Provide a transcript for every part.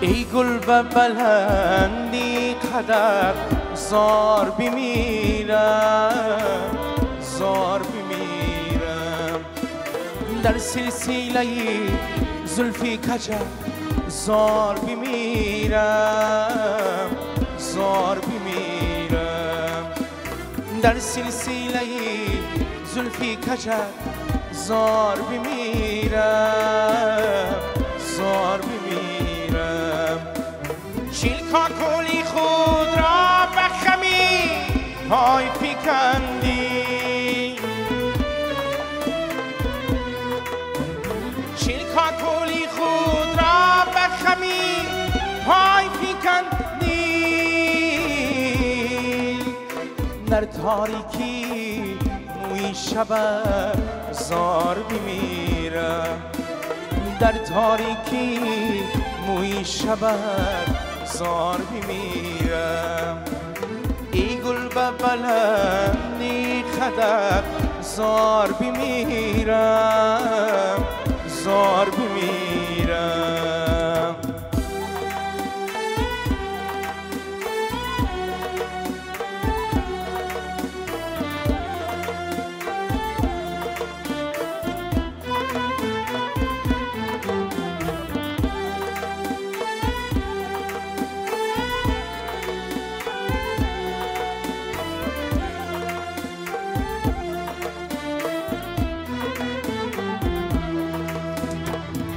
ای گل به بلندی قدر زار بمیرم، زار بمیرم. در سلسله زلفی کجا زار بمیرم، زار بمیرم. در سلسله زلفی کجا زار بمیرم، زار بمیرم. چیل کاکولی خود را به خمی پای فکندی، چیل کاکولی خود را به خمی پای فکندی. در تاریکی موی شب زار بمیرم، در تاریکی موی شب زار بمیرم. ای گل به بلندی قدر زار بمیرم، زار بمیرم.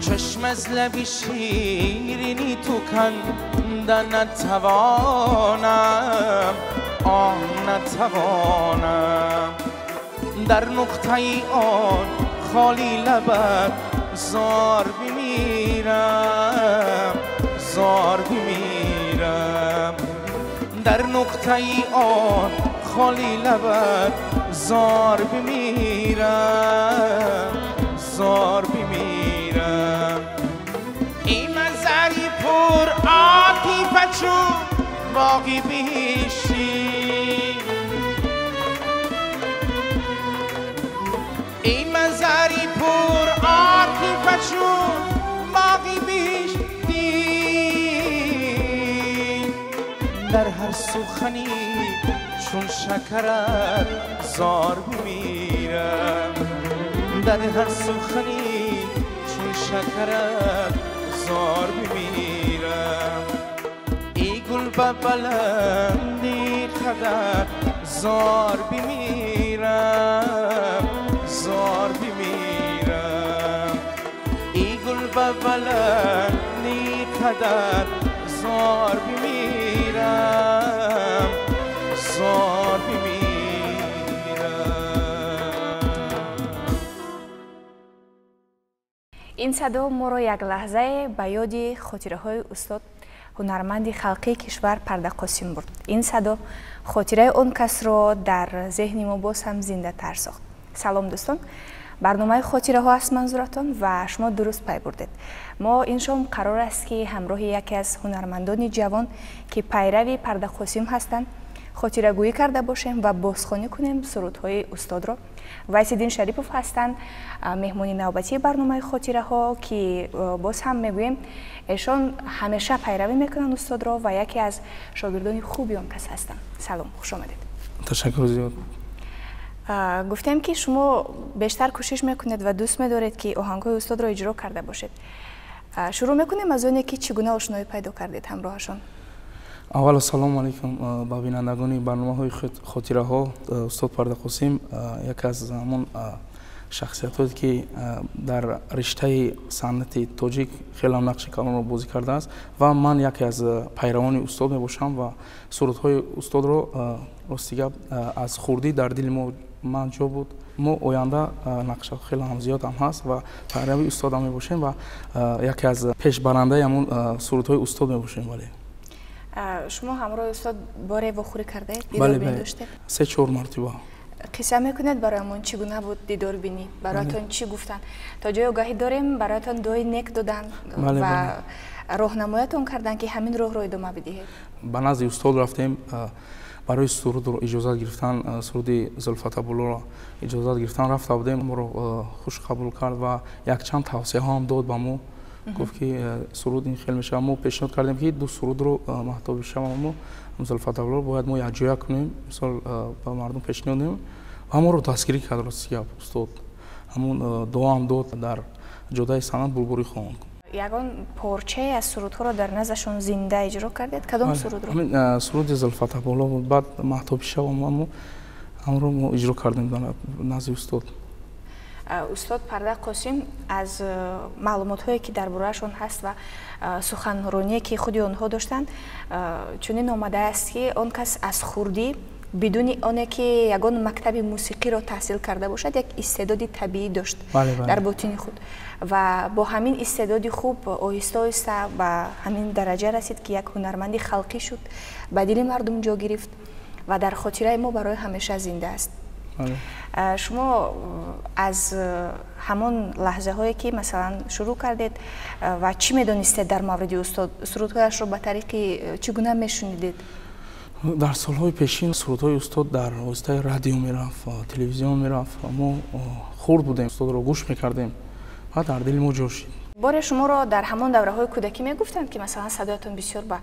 چشم از لب شیرینی تو کنده نتوانم، آه نتوانم. در نقطه آن خالی لبت زار بمیرم، زار بمیرم. در نقطه آن خالی لبت زار بمیرم، زار بمیرم. ای منظری پر عاطفه چون باقی بهشتی، ای منظری پر عاطفه چون باقی بهشتی. در هر سخنی چون شکرت زار بمیرم، در هر سخنی چون شکرت زار بمیرم. ای گل به بلندی قدر زار بمیرم، زار بمیرم. ای گل به بلندی قدر زار بمیرم، زار بمیرم. Ин садо моро як лаҳзае ба ёди хотираҳои устод ҳунарманди халқии кишвар Пардақосим бурд. Ин садо хотираи он касро дар зеҳни мо боз ҳам зиндатар сохт. Салом дӯстон, барномаи хотираҳо аст манзуратон ва шумо дуруст пай бурдед. Мо ин шом қарор аст ки ҳамроҳи яке аз ҳунармандони ҷавон, ки пайрави Пардақосим ҳастанд, хотирагӯӣ карда бошем ва бозхонӣ кунем сурудҳои устодро. Вайсиддин Шарипов ҳастанд меҳмони навбатии барномаи хотираҳо, ки боз ҳам мегӯем эшон ҳамеша пайравӣ мекунанд устодро ва яке аз шогирдони хуби он кас ҳастанд. Салом, хуш омадед. Ташаккур зиёд. Гуфтем ки шумо бештар кӯшиш мекунед ва дӯст медоред ки оҳангҳои устодро иҷро карда бошед. Шурӯъ мекунем аз оне ки чӣ гуна ошноӣ пайдо кардед ҳамроҳашон. Аввал ассалому алайкум ба бинандагони барномаҳои хотираҳо. Устод Пардақосим яке аз ҳамон шахсиятҳое ки дар риштаи санъати тоҷик хеле нақши калонро бозӣ кардааст ва ман яке аз пайравони устод мебошам ва сурудҳои устодро рости гап аз хурдӣ дар дили ман ҷо буд. Мо оянда нақша хеле ҳам зиёд ҳам ҳаст ва пайрави устодам мебошем ва яке аз пешбарандаи ҳамон сурудҳои устод мебошем. Вале шумо ҳамроҳи устод боре вохӯрӣ кардаед? Дидорбинӣ доштед? 3-4 мартиба. Қисса мекунед бароямон чӣ гуна буд дидорбинӣ? Бароятон чӣ гуфтанд? То ҷои огаҳӣ дорем, бароятон дуои нек доданд ва роҳнамоятон карданд ки ҳамин роҳро идома бидиҳед. Ба назди устод рафтем, барои сурудро иҷозат гирифтан, суруди Зулфатабуллоро иҷозат гирифтан рафта будем. Моро хуш қабул кард ва якчанд тавсияҳо ҳам дод ба мо. Гуфт ки суруд ин хел мешавад. Мо пешниҳод кардем ки ду сурудро Маҳтоби шаб мо Зулфатаболо бояд мо якҷоя кунем, мисол ба мардум пешниҳод диҳем. Ва моро дастгирӣ кард, рости гап, устод. Ҳамун дуоам дод дар ҷодаи санъат булбурӣ хонд. Ягон порчае аз сурудҳоро дар наздашон зинда иҷро кардед? Кадом сурудро? Ҳамин суруди Зулфатаболо буд. Баъд Маҳтоби шаб мо ҳамро мо иҷро кардем дар назди устод. Устод Парда Қосим аз маълумотҳое ки дар бораашон ҳаст ва суханроние ки худи онҳо доштанд, чунин омадааст ки он кас аз хурдӣ бидуни оне ки ягон мактаби мусиқиро таҳсил карда бошад, як истеъдоди табиӣ дошт дар ботини худ ва бо ҳамин истеъдоди хуб оҳиста оҳиста ба ҳамин дараҷа расид ки як ҳунарманди халқӣ шуд, ба дили мардум ҷо гирифт ва дар хотираи мо барои ҳамеша зинда аст. Шумо аз ҳамон лаҳзаҳое ки масалан шурӯъ кардед ва чӣ медонистед дар мавриди устод? Сурудҳояшро ба тариқи чӣ гуна мешунидед? Дар солҳои пешин сурудҳои устод дар воситаи радио мерафт, телевизион мерафт. Мо хурд будем, устодро гӯш мекардем ва дар дили мо ҷо шид. Боре шуморо дар ҳамон давраҳои кӯдакӣ мегуфтанд ки масалан садоятон бисёр ба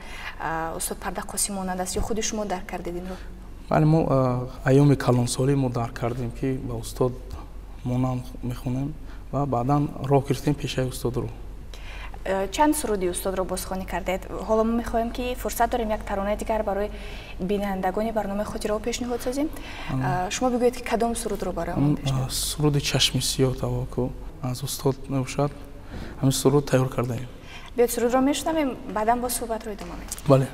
устод Парда Қосим монанд аст ё худи шумо дарк кардед инро? Бале, мо айёми калонсолӣ мо дарк кардем ки ба устод монанд мехонем ва баъдан роҳ гирифтем пешаи устодро. Чанд суруди устодро бозхонӣ кардед? Ҳоло мо мехоҳем ки фурсат дорем як таронаи дигар барои бинандагони барномаи хотираҳо пешниҳод созем. Шумо бигӯед ки кадом сурудро барои он пешниҳод? Суруди Чашми сиёҳ тавакку аз устод мебошад. Ҳамин суруд тайёр кардаем. Биёед сурудро мешунавем, баъдан боз суҳбатро идома медиҳем. Бале.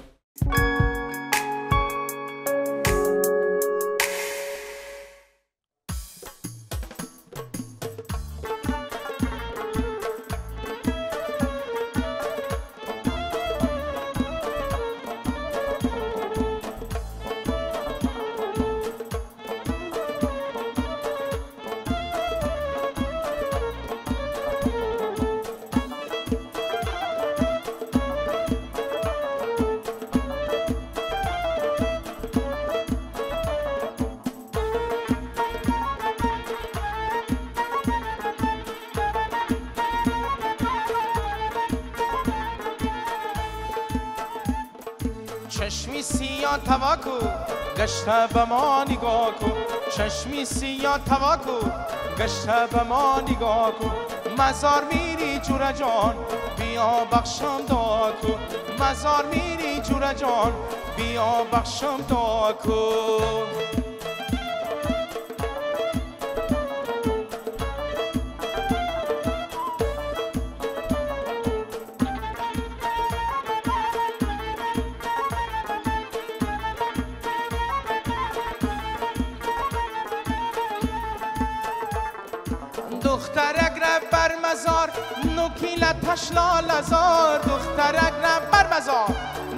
چشمی سیاه تواکو گشته به ما نگاه کو، چشمی سیاه تواکو گشته به ما نگاه کو، مزار میری جوره جان بیا بخشم دعا کو، مزار میری جوره جان بیا بخشم دعا کو. دخترک را بر مزار نوکی لتش لالزار، دخترک را بر مزار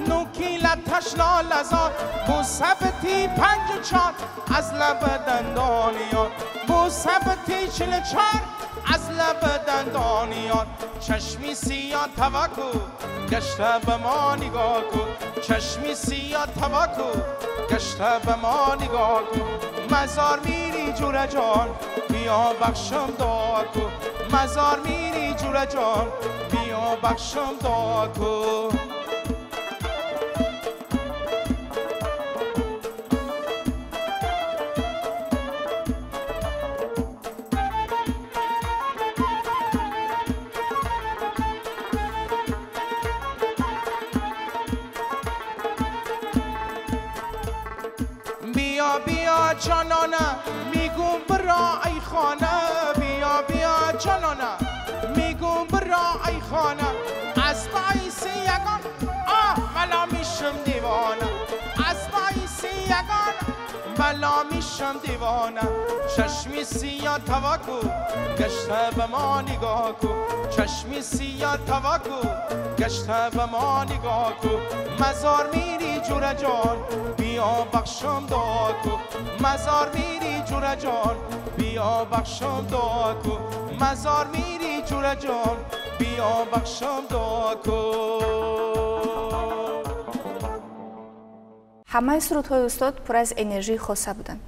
نوکی لتش لالزار، بوسبتی 5 و 4 از لب دندانیان، بوسبتی 44 از لب دندانیان، چشمی سیاه توکو گشته به ما نگاه کو، چشمی سیاه توکو گشته به ما نگاه کو، مزار میری جوره جان بیا بخشم دعا کو، مزار میری جوره جان بیا بخشم دعا کو. بیا بیا جانانه میگم برا ای خانه، بیا بیا جانانه میگم برا ای خانه، از باعث یگان آه بلا میشم دیوانه، از باعث یگان بلا میشم دیوانه، چشمی سیاه تواکو گشته به ما نگاه کو، چشمی سیاه تواکو گشته به ما نگاه کو، مزار میری جوره جان بیا بخشم دعا کو، مزار میری جوره جان بیا بخشم دعا کو، مزار میری جوره جان بیا بخشم دعا کو. ҳамаи сурудҳои устод пур аз энержии хоса буданд.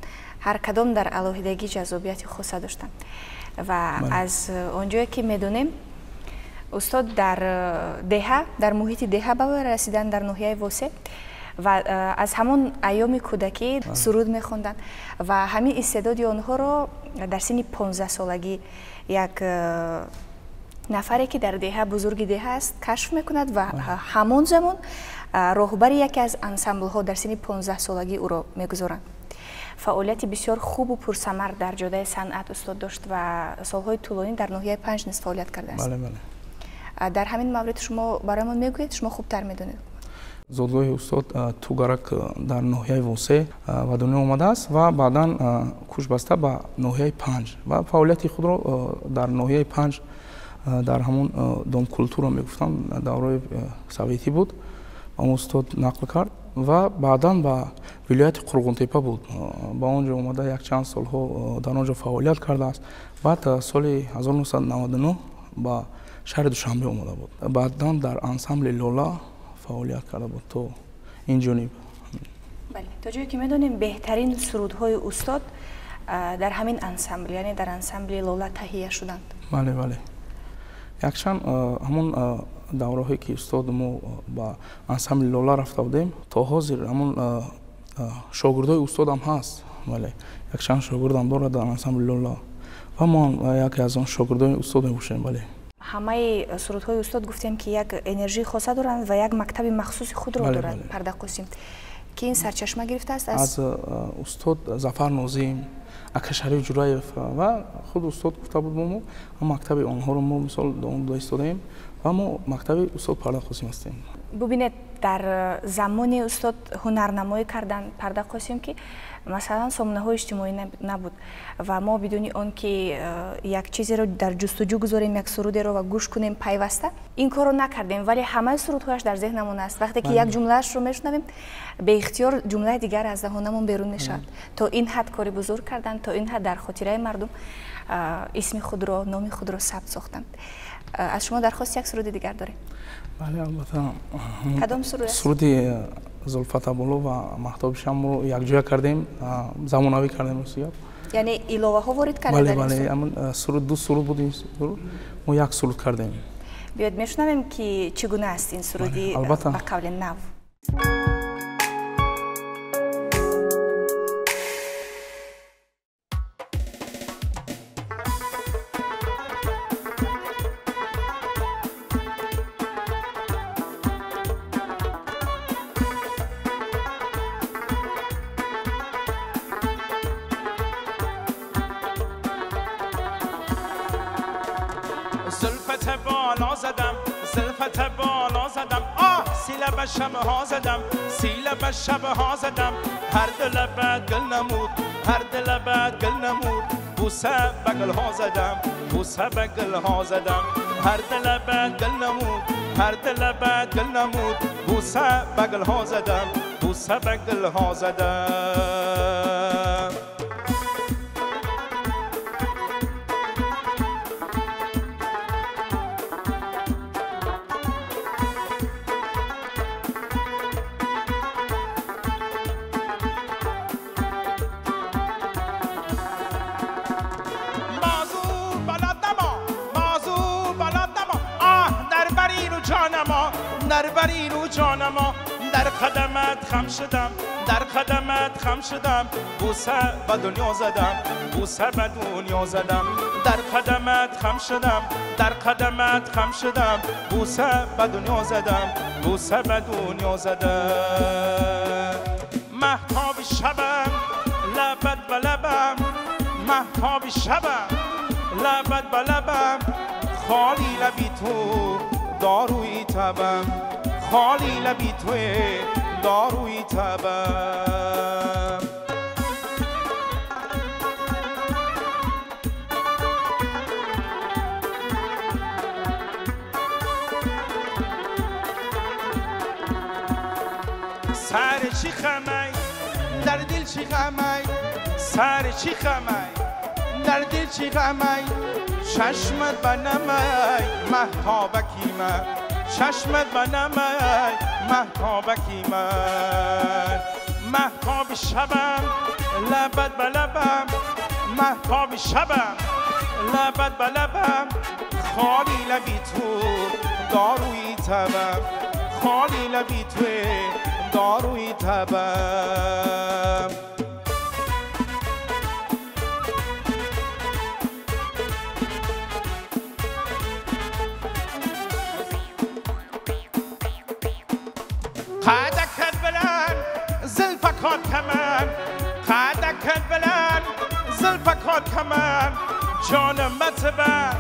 Ҳар кадом дар алоҳидагӣ ҷаззобияти хоса доштанд ва аз он ҷое ки медонем Устод дар деҳа, дар муҳити деҳа ба расидан дар ноҳияи Восе ва аз ҳамон айёми кӯдакӣ суруд мехонданд ва ҳамин истеъдоди онҳоро дар синни 15-солагӣ як нафаре ки дар деҳа, бузурги деҳа аст, кашф мекунад ва ҳамон замон роҳбари яке аз ансамблҳо дар синни 15-солагӣ ӯро мегузоранд. Фаъолияти бисёр хубу пурсамар дар ҷодаи санъат устод дошт ва солҳои тӯлонӣ дар ноҳияи Панҷ низ фаъолият кардааст. Бале, бале. Дар ҳамин маврид шумо барои мо мегӯед, шумо хубтар медонед. Зодгоҳи устод Тугарак дар ноҳияи Восе ба дунё омадааст ва баъдан кӯчбаста ба ноҳияи Панҷ ва фаъолияти худро дар ноҳияи Панҷ дар ҳамон домкультура мегуфтам, давраи советӣ буд, он устод нақл кард ва баъдан ба вилояти Қурғонтепа буд. Ба он ҷо омада якчанд солҳо дар он ҷо фаъолият кардааст. Баъд соли 1999 ба шаҳри Душанбе омада буд. Баъдан дар ансамбли Лола фаъолият карда буд то ин ҷониб. Бале, то ҷое ки медонем, беҳтарин сурудҳои устод дар ҳамин ансамбл, яъне дар ансамбли Лола таҳия шуданд. Бале, бале. Якчанд ҳамон давраҳое ки устод мо ба ансамбли Лола рафта будем, то ҳозир ҳамон шогирдои устодам ҳаст. Бале, якчанд шогирдам дорад дар ансамбли Лола ва мо яке аз он шогирдои устод мебошем. Бале. Ҳамаи сурудҳои устод гуфтем ки як энержии хоса доранд ва як мактаби махсуси худро дорад Пардақосим, ки ин сарчашма гирифтааст аз устод Зафар Нозим, ака Шариф Ҷураев ва худ устод гуфта буд мо мактаби онҳоро мо мисол дода истодаем ва мо мактаби устод Пардақосим ҳастем. Бубинед, дар замони устод ҳунарнамоӣ кардан Пардақосим ки масалан сомонаҳои иҷтимоӣ набуд ва мо бидуни он ки як чизеро дар ҷустуҷӯ гузорем, як сурудеро ва гӯш кунем пайваста, ин корро накардем, вале ҳамаи сурудҳояш дар зеҳнамон аст. Вақте ки як ҷумлаашро мешунавем, беихтиёр ҷумлаи дигар аз даҳонамон берун мешавад. То ин ҳад кори бузург карданд, то ин ҳад дар хотираи мардум исми худро, номи худро сабт сохтанд. Аз шумо дархост як суруди дигар дорем. Бале, албатта. Кадом суруд аст? Суруди Зулфат Абулло ва Маҳтоби Шамро якҷоя кардем, замонавӣ кардем ростигап. Яъне иловаҳо ворид кардед? Бале, бале, ҳамон суруд, ду суруд буд, ин суруд мо як суруд кардем. Биёед мешунавем ки чӣ гуна аст ин суруди ба қавли нав. زلفت بالا زدم، زلفت بالا زدم، آه سیله به شبها زدم، سیله به شبها زدم، هر دل بد گل نمود، هر دل بد گل نمود، بوسه به گلها زدم، بوسه به گلها زدم، هر دل بد گل نمود، هر دل بد گل نمود، بوسه به گلها زدم، بوسه به گلها زدم. در برین و جانما در قدمت خم شدم، در قدمت خم شدم، بوسه به دنیا زدم، بوسه به دنیا زدم، در قدمت خم شدم، در قدمت خم شدم، بوسه به دنیا زدم، بوسه به دنیا زدم. مهتاب شبم لبت به لبم، مهتاب شبم لبت به لبم، خالی لبی تو داروی تبم، خالی لبی توی داروی تبم. سر چی خمی در دل چی غمی، سر چی خمی در دل چی غمی، چشمت بنمی مهتابکی من، چشمت بنمی مهتابکی من. مهتاب شبم لبت به لبم، مهتاب شبم لبت به لبم، خالی لبی تو داروی تبم، خالی لبی تو داروی تبم. قدکت بلند زلفکات کمن، قدکت بلند زلفکات کمن، جانم بتبن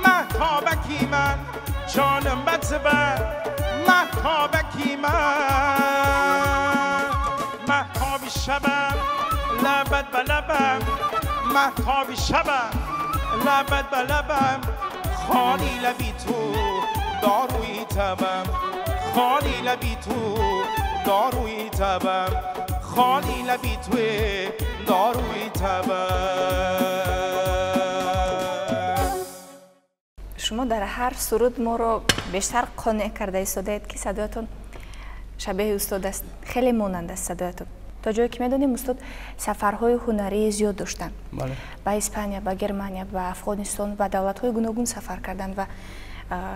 مهتابکی من، جانم بتبن مهتابکی من. مهتابی شبم لبت بلبم، مهتابی شبم لبت بلبم، خالی لبی تو داروی تبم، خالی لبی تو داروی تبم، خالی لبی تو داروی تبم. شما در هر سرود ما رو بیشتر قانع کرده ایستادید که صدایتون شبیه استاد است، خیلی مانند است صدایتون. تا جایی که میدونیم استاد سفرهای هنری زیاد داشتن، به اسپانیا، به گرمانیا، به افغانستان و دولت‌های گوناگون سفر کردند و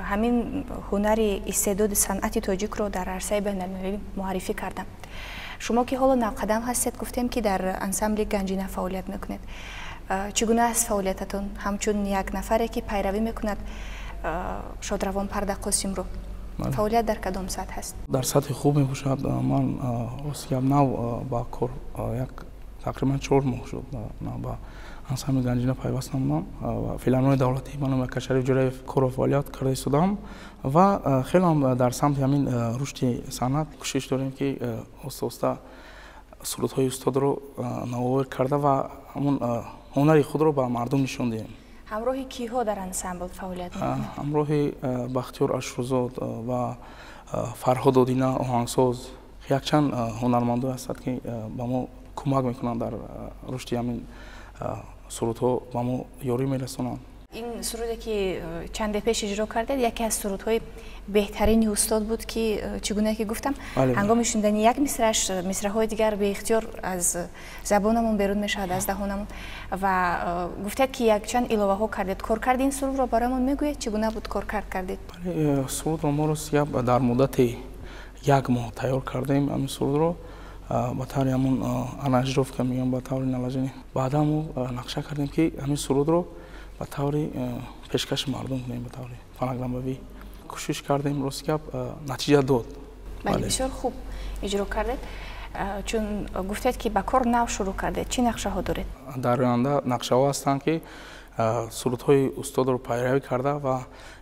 همین هنر استعداد صنعت تاجیک رو در عرصه بین‌المللی معرفی کردم. شما که حالا نوقدم هستید، گفتیم که در انسامبل گنجینه فعالیت میکنید، چگونه است فعالیتتون همچون یک نفره که پیروی میکند شادروان پرده قاسم رو؟ فعالیت در کدام سطح هست؟ در سطح خوب میباشد. من راست نو با کار یک تقریبا 4 ماه شد با انسامبل گنجینه пайваст намудам ва филармонияи давлатӣ ба номи Акашариф Ҷӯраев кору фаъолият карда истодам ва хеле ҳам дар самти ҳамин рушди санъат кӯшиш дорем ки оста-оста сурудҳои устодро навовар карда ва ҳамон ҳунари худро ба мардум нишон диҳем. ҳамроҳи киҳо дар ансамбл фаъолият мекунед? Ҳамроҳи Бахтиёр Ашрузод ва Фарҳод Одина оҳангсоз, якчанд ҳунармандое ҳастанд ки ба мо кӯмак мекунанд дар рушди ҳамин сурудҳо, ба мо ёрӣ мерасонанд. Ин суруде ки чанде пеш иҷро кардед, яке аз сурудҳои беҳтарини устод буд ки чӣ гуна ки гуфтам, ҳангоми шунидани як мисрааш мисраҳои дигар беихтиёр аз забонамон берун мешавад, аз даҳонамон. Ва гуфтед ки якчанд иловаҳо кардед. Коркарди ин сурудро бароямон мегӯед, чӣ гуна буд коркард кардед? Сурудро мо рост дар муддати 1 моҳ тайёр кардем. Ҳамин сурудро ба таври ҳамон аранжировка мегӯям, ба таври наложение. Баъдан мо нақша кардем ки ҳамин сурудро ба таври пешкаши мардум кунем, ба таври фонограммавӣ. Кӯшиш кардем, рост гап, натиҷа дод. Бале, бисёр хуб иҷро кардед. Чун гуфтед ки ба кор нав шурӯъ кардед, чӣ нақшаҳо доред? Дар оянда нақшаҳо ҳастанд ки сурудҳои устодро пайравӣ карда ва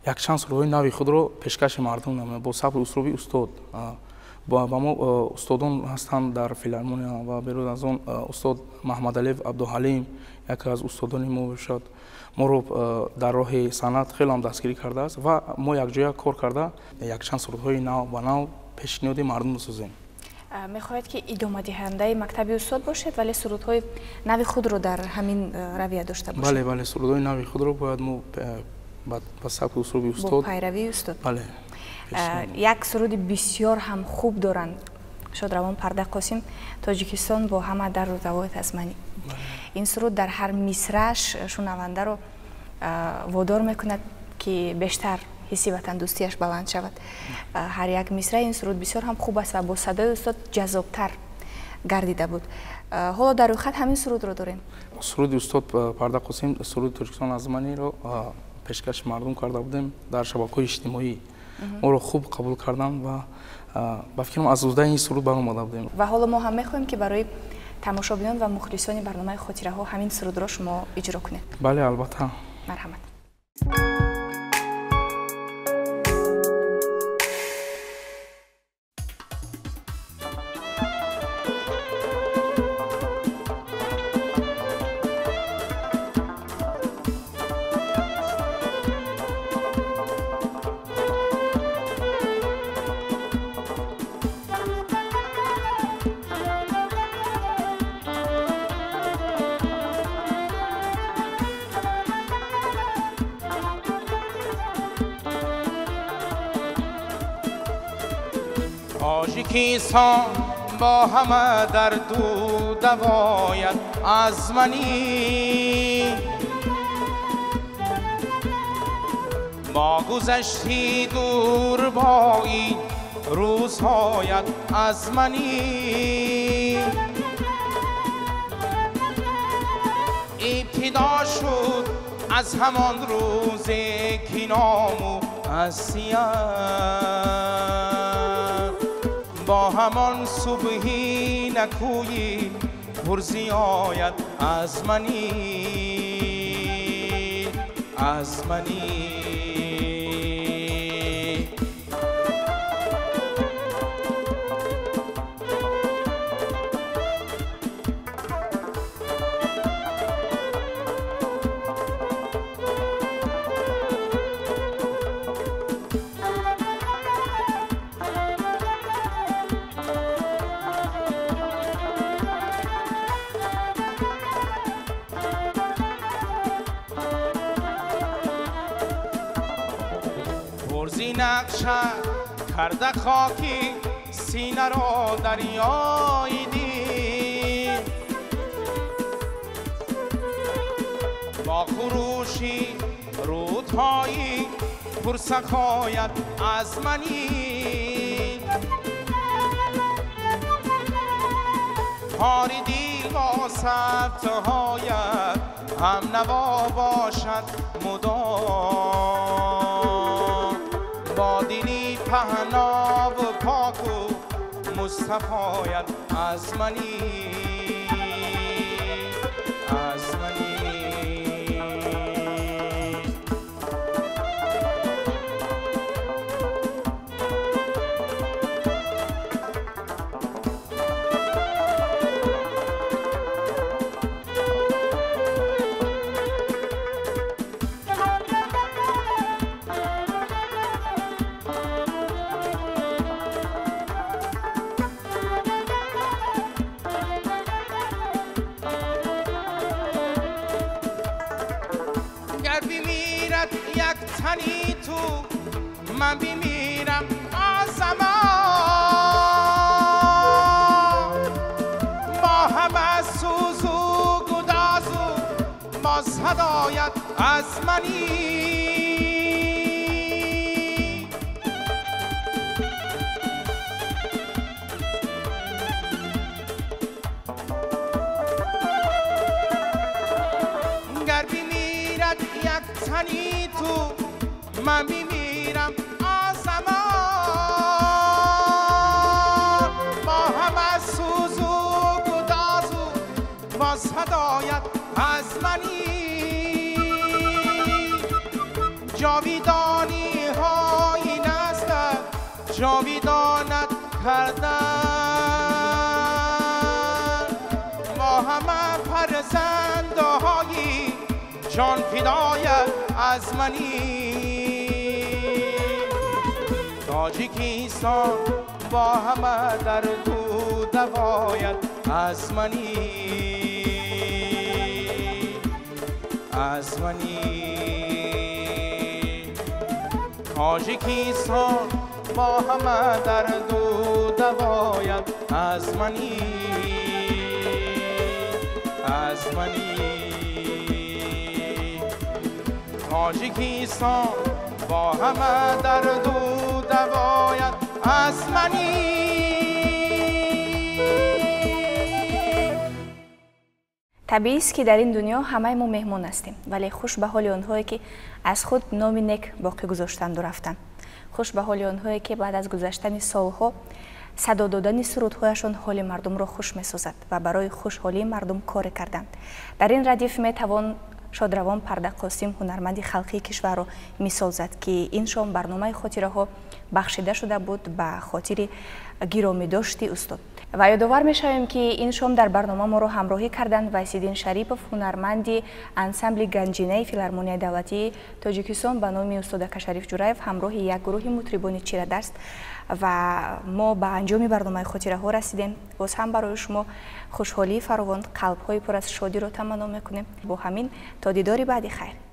якчанд сурудҳои нави худро пешкаши мардум намоем бо сабри услуби устод. Ба мо устодон ҳастанд дар филармония ва берун аз он устод Маҳмадалиев Абдуҳалим яке аз устодони мо бошад, моро дар роҳи санъат хеле ҳам дастгирӣ кардааст ва мо якҷоя кор карда якчанд сурудҳои нав ба нав пешниҳоди мардум месозем. Мехоҳед ки идомадиҳандаи мактаби устод бошед, вале сурудҳои нави худро дар ҳамин равия дошта бошед? Бале, бале, сурудҳои нави худро бояд мо ба сабки услуби устод, бо пайравии устод. Бале. Як суруди бисёр ҳам хуб доранд шодравон Парда Қосим, Тоҷикистон бо ҳама дарду давоят аз мани. Ин суруд дар ҳар мисрааш шунавандаро водор мекунад ки бештар ҳисси ватандӯстиаш баланд шавад. Ҳар як мисраи ин суруд бисёр ҳам хуб аст ва бо садои устод ҷаззобтар гардида буд. Ҳоло дар рӯйхат ҳамин сурудро дорем. Суруди устод Парда Қосим, суруди Тоҷикистон аз маниро пешкаши мардум карда будем дар шабакаҳои иҷтимоӣ. Моро хуб қабул карданд ва ба фикрам аз уҳдаи ин суруд баромада будем. Ва ҳоло мо ҳам мехоҳем ки барои тамошобинон ва мухлисони барномаи хотираҳо ҳамин сурудро шумо иҷро кунед. Бале, албатта. Марҳамат. тоҷикистон бо ҳама дарду давоят аз манӣ. با گذشتی دور با این روزهایت از منی. ابتدا شد از همان روز که نامو هستیم، با همان صبحی نکویی پرزیایت از منی، از منی. نقشه کرده خاکی سینه را دریای دید، با خروشی رودهایی پرسخایت از منی. کاری دیل با سبتهایت هم نوا باشد مدام، با دلی پهنا و پاک و مصطفایت از منی، از منی. تنی تو من بمیرم آزمان، با همه سوز و گداز و با صدایت از منی. گر بمیرد یک تنی تو من میمیرم آسمان، با همه سوز و گداز و با صدایت از منی. جاویدانی های نسلت جاویدانت کردن، با همه فرزندهایی جان فدایت از منی. تاجیکستان با همه درد و دوایت از منی، از منی. تاجیکستان با همه درد و دوایت از منی، از منی. تاجیکستان با همه درد و دوایت از منی. طبیعی است که در این دنیا همه ما مهمان هستیم، ولی خوش به حال آنهایی که از خود نام نیک باقی گذاشتند و رفتند. خوش به حال آنهایی که بعد از گذشتن سالها صدا دادن سرودهایشان حال مردم را خوش می‌سازد و برای خوشحالی مردم کار کردند. در این ردیف می‌توان شادروان پرده قاسم هنرمند خلقی کشور را مثال زد که این شام برنامه خاطره ها بخشیده شده بود به خاطر گرامی داشتی استاد. و یادآور می‌شویم که این شام در برنامه ما را همراهی کردند وحیدالدین شریپов، هنرمند انسامبل گنجینه فیلارمونی دولتی تاجیکستان به نام استاد اکا جوراев همراه یک گروه مطربان چیره دست. و ما به انجام برنامه خاطره ها رسیدیم. باز هم برای شما خوشحالی فراوان، قلب های پر از شادی را تمنا میکنیم. با همین تا دیدار بعدی خیر.